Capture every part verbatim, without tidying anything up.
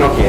Oke.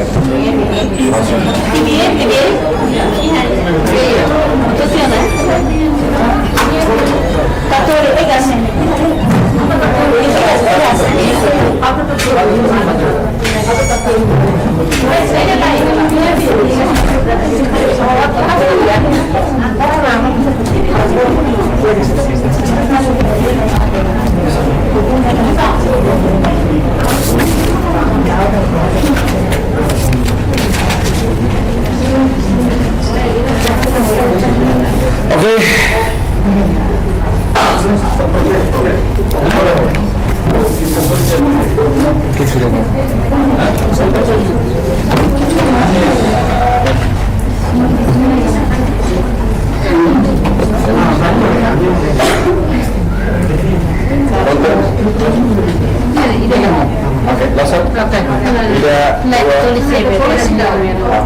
Oke, langsung. Oke. Ida, dua.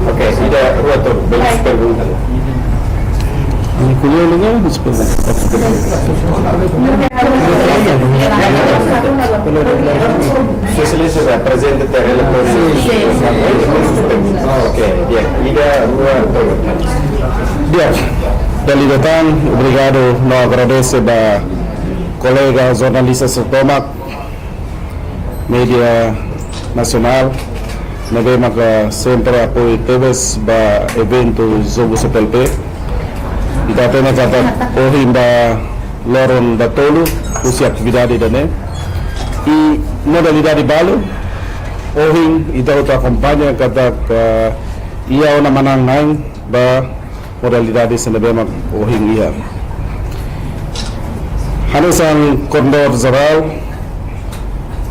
Oke, ida, dua, tur. Banyak pergunta. Yang kuliah lu kan, Sua Exelénsia prezente tiha relatóriu. Sim, sim. Oke, di'ak. Ida, dua, tur. Di'ak, dala ida tan, obrigadu no agradese ba kolega jornalista sira tomak, média nasionál, ne'ebé maka sempre apoiu tebes ba eventu Jogu C P L P. Ita hatene katak ohin ba loron datolu husi atividade ida-ne'e. I modalidade balu, ohin ita hotu akompaña katak, eh, iha ona manán-na'in ba modalidade sira ne'ebé mak ohin iha. Hanesan koordenadór jerál,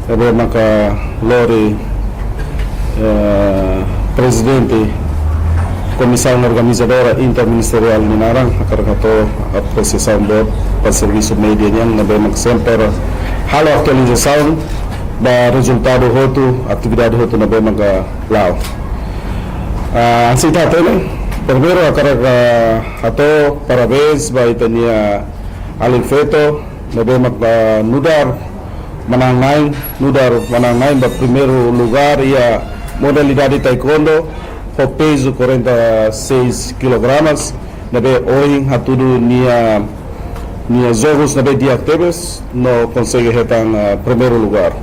ne'ebé maka lori, eh, prezidente Komisaun Organizadora Interministeriál nia naran, hakarak hato'o apresiasaun boot ba servisu média nian, ne'ebé mak sempre halo atualizasaun ba rezultadu hotu, atividade hotu ne'ebé maka la'o. Ah, hanesan ita hatene, primeiru hakarak, ah, hato'o parabéns ba ita-nia alin feto, ne'ebé mak, ah, nu'udar manán-na'in, nu'udar manán-na'in ba primeiru lugár iha modalidade taekwondo, ho pezu quarenta e seis kilogramas, ne'ebé ohin hatudu nia, nia jogus ne'ebé di'ak tebes, no konsege hetan, ah, primeiru lugár.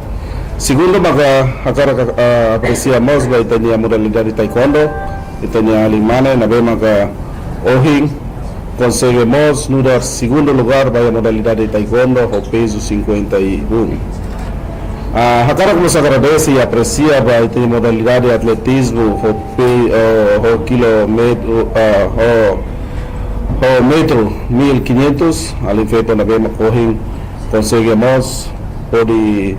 Segundu maka hakarak, ah, apresia mós ba ita-nia modalidade taekwondo, ita-nia alin mane, ne'ebé maka ohin konsege mós nu'udar segundu lugár ba iha modalidade taekwondo, ho pezu cinquenta e um. Ah, hakarak mós agradese i apresia ba ita-nia modalidade atletizmu, ho pe-, eh, ho kilómetru, ah, ho, ho metru mil e quinhentos, alin feto ne'ebé mak ohin konsege mós hodi,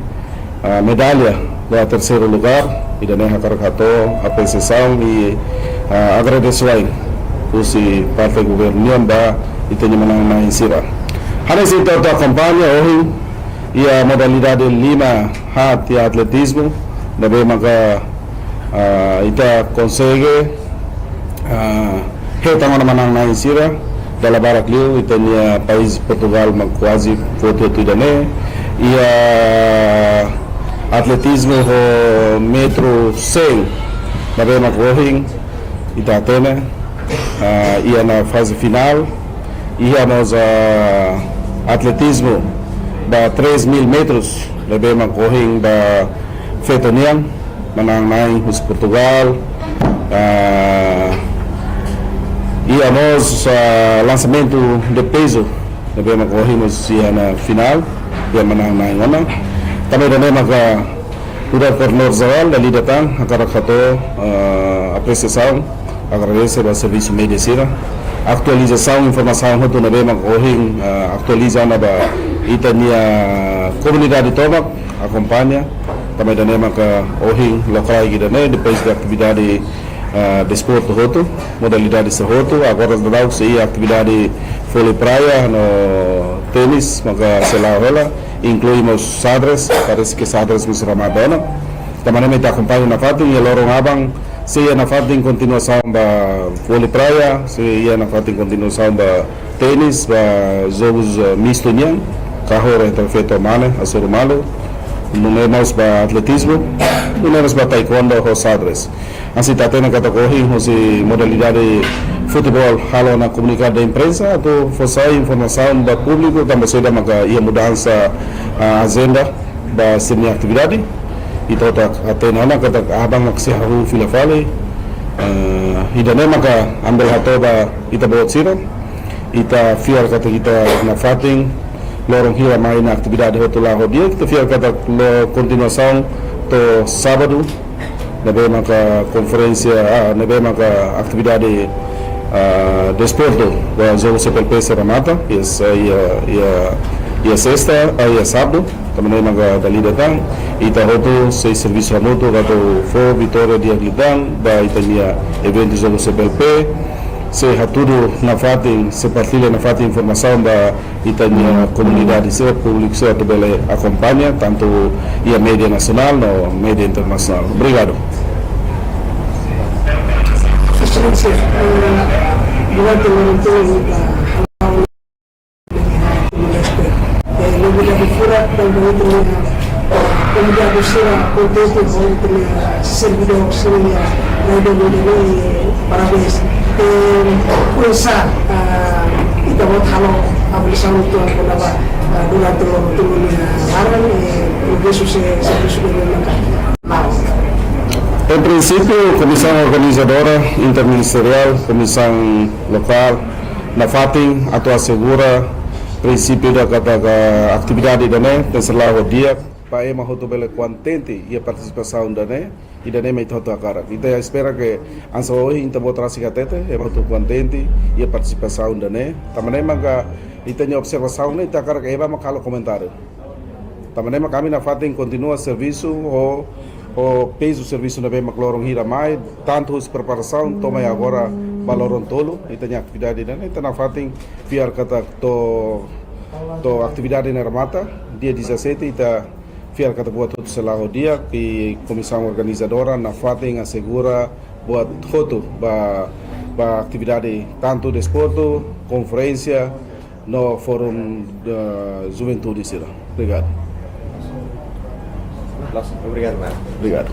ah, medalla ba terseiru lugár, ida-ne'e hakarak hato'o apresiasaun i, ah, agradesimentu husi parte governu nian ba ita-nia manán-na'in sira. Hanesan ita hotu akompaña ohin iha modalidade lima haat iha atletizmu, ne'ebé maka, ah, ita konsege, ah, hetan ona manán-na'in sira, dala barak liu ita-nia país Portugal mak kuaze foti hotu ida-ne'e. Iha atletizmu ho metru cem, ne'ebé mak ohin ita hatene, ah, iha ona faze finál, iha mós, ah, atletizmu ba três mil metros, ne'ebé mak ohin ba feto nian, manán-na'in husi Portugal, ah, iha mós, ah, lansamentu de pezu, ne'ebé mak ohin mós iha ona finál, iha manán-na'in ona. Tanba ida-ne'e maka nu'udar koordenadór jerál, dala ida tan, hakarak hato'o, ah, apresiasaun, agradese ba servisu média sira, Atualizasaun informasaun hotu ne'ebé mak ohin, ah, atualiza ona ba ita-nia komunidade tomak, akompaña. Tanba ida-ne'e maka ohin lokraik ida-ne'e, depois de atividade, ah, desportu hotu, modalidade sira hotu, agora daudaun sei iha atividade vólei praia no ténis, maka sei la'o hela, inklui mós xadrez, parese ke xadrez mós remata ona. Tanba ne'e mak ita akompaña nafatin, iha loron aban sei iha nafatin kontinuasaun ba vólei praia, sei iha nafatin kontinuasaun ba ténis, ba jogus, eh, mistu nian, kahur entre feto mane, hasoru malu, nune'e mós ba atletizmu, nune'e mós ba taekwondo ho xadrez. Hanesan ita hatene katak ohin husi modalidade futeból halo ona komunikadu imprensa atu fó sai informasaun ba públiku, tanba saida maka iha mudansa, ah, ajenda ba sira-nia atividade. Ita hotu hatene ona katak aban mak sei hahú fila fali. Eh, ida-ne'e maka ami bele hato'o ba ita-boot sira. Ita fiar katak ita nafatin loron hira mai nia atividade hotu la'o ho di'ak, ita fiar katak la'o kontinuasaun to'o sábadu, ne'ebé maka konferénsia, ah, ne'ebé maka atividade, ah, desportu, ba jogu C P L P sei remata, iha, iha, iha, iha sesta, ah, iha sábadu, tanba ne'e maka dala ida tan, ita hotu sei servisu hamutuk atu fó vitória di'ak liután ba ita-nia eventu jogu C P L P, sei hatudu nafatin, sei partilla nafatin informasaun ba ita-nia komunidade sira, públiku sira atu bele akompaña, tantu iha média nasionál no média internasionál. Obrigadu. Exelénsia, eh, durante o momento, eh, novidade fura, tanba ita-nia komunidade sira kontente ho ita-nia servidór sira, rai do mundo, eh, parabéns. Eh, oinsá, ah, ita-boot halo avaliasaun uitoan kona-ba, ah, durante o turno nia laran, eh, progresu se servisu ne'ebé maka la'o. Em princípio, Comissão Organizadora Interministerial, Comissão Local, nafatin atu asegura prinsípiu ida katak atividade ida-ne'e tenke sei la'o ho di'ak, para ema hotu bele kontente iha partisipasaun ida-ne'e, ida-ne'e mak ita hotu hakarak. Ita espera ke hanesan ohin ita-boot rasik hatete, ema hotu kontente iha partisipasaun ida-ne'e. Tanba ne'e maka ita-nia observasaun ne'e ita hakarak ema mak halo komentáriu. Tanba ne'e maka ami nafatin kontinua servisu ho, ho pezu servisu ne'ebé mak loron hira mai, tantu husi preparasaun, to'o mai agora ba loron tolu, ita-nia atividade ida-ne'e, ita nafatin fiar katak to'o, to'o atividade ne'e remata, dia dezassete, ita fiar katak buat hotu sei la'o ho di'ak, i komisaun organizadora nafatin asegura buat hotu ba, ba atividade tantu desportu, konferénsia, no fórum da juventude sira. Obrigadu. Obrigadu, Mara. Obrigadu.